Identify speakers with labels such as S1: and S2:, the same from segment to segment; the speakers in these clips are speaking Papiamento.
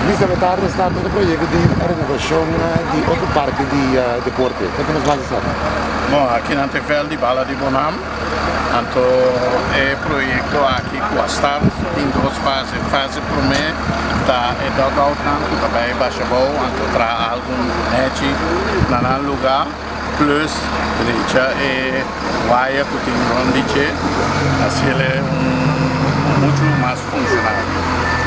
S1: Minister, bo ta start un proyecto di renovacion di otro parke di deporte. Conta nos mas esaki.
S2: Bon, aki nan ta e veld di bala di Bonam. Anto e proyecto aki cu a start tin dos fase. Fase prome ta e dugoutnan cu ta bay basha bou, anto traha algun nechi na nan luga, plus drecha e waya cu tin rond di dje, haciele un mucho mas funcional.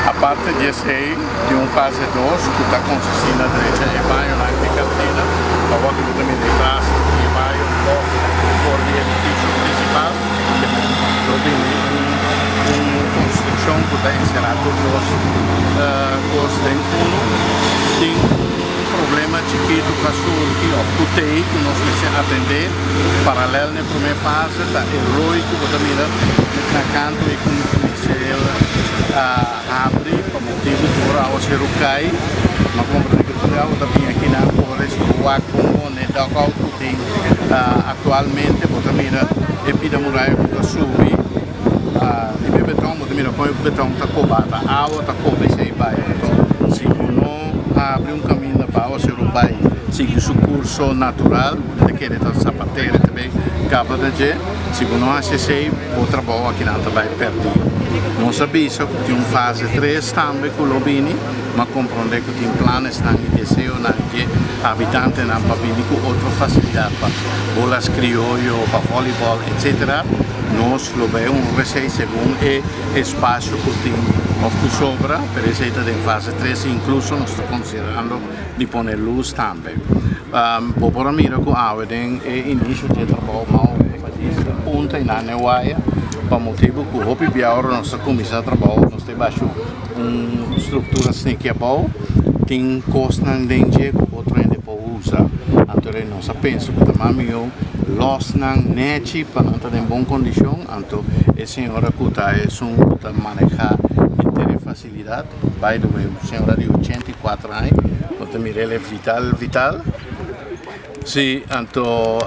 S2: Aparte di esey, tin un fase dos cu ta consisti na drecha e bañonan di cantina, awor cu bo ta mira e tras di e baño of for di edificio principal, lo bini un construccion cu ta encera tur dos cos den uno. Tin un problema chikito cu a surgi of cu t'ey cu nos mester atende paralel na e prome fase ta e rooi cu bo ta mira na canto y cu mester habri pa motibu ku ora awaseru kai. Ma komprende ku tur awa ta bini akinan kore si bo wak bon bon e dugout ku tin aktualmente bo ta mira e pida muraya ku ta subi riba e beton bo ta mira kon e beton ta koba ta awa ta koba esei bai. Anto si bo no habri un kaminda pa awaseru bai sigui su kurso natural ta kere ta zapatera ta bay kaba na dje. Si bo no hasi esei bo trabou akinan ta bai pèrdí. Nos a bisa ku tin un fase tres tambe ku lo bini, ma komprondé ku tin planesnan i deseonan dje habitantenan pa bini ku otro fasilidat pa bolas krioyo, pa vòlibòl, etsetera. Nos lo bai honra esei segun e espasio ku tin òf ku sobra, pero esei ta den fase tres i inkluso nos ta konsiderando di pone lus tambe. Bo por a mira ku awe den e inisio di e trabou mao punta i nan e waya pa motibu ku hopi bia ora nos ta kuminsá trabou nos ta basha un struktura sniki abou tin kosnan den dje ku otro hende por usa anto nos a pensa ku ta mas mihó lòs nan nèchi pa nan ta den bon kondishon anto e señora ku ta esun ku ta manehá henter e fasilidat by the way un señora di 84 aña bo ta mira el e vital vital. Sí, anto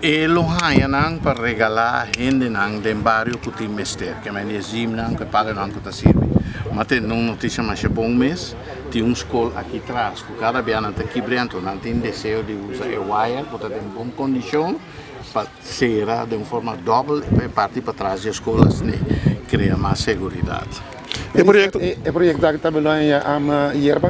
S2: e lo haña nan pa regalá hendenan den bario ku tin mester, ke men di e zimnan ku e palonan ku ta sirbi. Ma tende un notisia masha bon mes, tin un skol aki tras ku kada bia nan ta kibra anto nan tin deseo di usa e waya ku ta den bon kondishon pa sera den un forma dòbel e parti patras di e skol asina krea mas seguridat.
S1: E proyekto aki tambe lo haña yerba?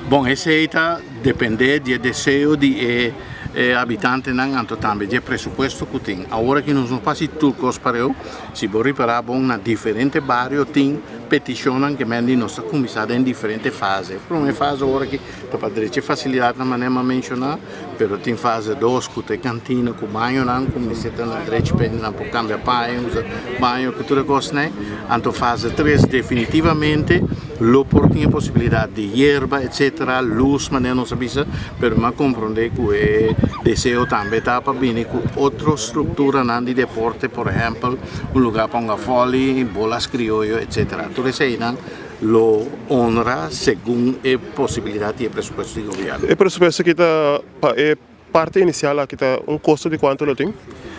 S2: Bon, esei ta depende di e deseo di e habitantenan anto tambe di e presupuesto ku tin. Awor aki nos no por hasi tur kos pareu. Si bo ripará bon na diferente bario tin petishonnan ke men di nos ta kuminsá den diferente fase. E promé fase awor aki ta pa drecha e fasilidatnan manera mi a menshoná, pero tin fase dos ku ta e kantina ku bañonan ku mester ta na drecha pa hendenan por kambia paña, usa baño ku tur e kosnan. Anto fase tres definitivamente. Lo por tin e posibilidad di yerba etcetera, luz manera nos a bisa, pero mi a comprende cu e deseo tambe ta pa bini cu otro structuranan di deporte, por ehempel un lugar pa hunga volley, bolas crioyo etcetera. Tur eseinan lo honra segun e posibilidad y e presupuesto di gobierno.
S3: E presupuesto aki ta pa e Parti inisial aki ta un kosto di kuantu lo tin?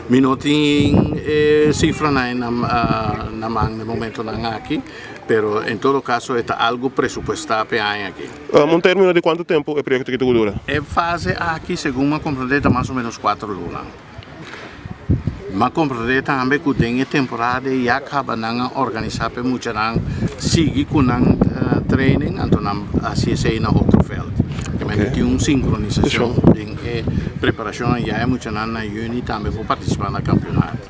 S2: Mi no tin e sifranan na man na e momentonan aki, pero en todo kaso e ta algu presupuestá pa e aña aki.
S3: Un término di kuantu tempu e proyekto aki ta ku dura?
S2: E fase aki, segun mi a komprendé, ta mas o ménos kuater luna. Mi a komprendé tambe ku den e temporada ei ya kaba nan a organisá pa e muchanan sigui ku nan training, anto nan hasi esei na otro vèlt. Kemende tin un sinkronisashon den e preparashon ya e muchanan na yüni tambe por partisipá na kampionato.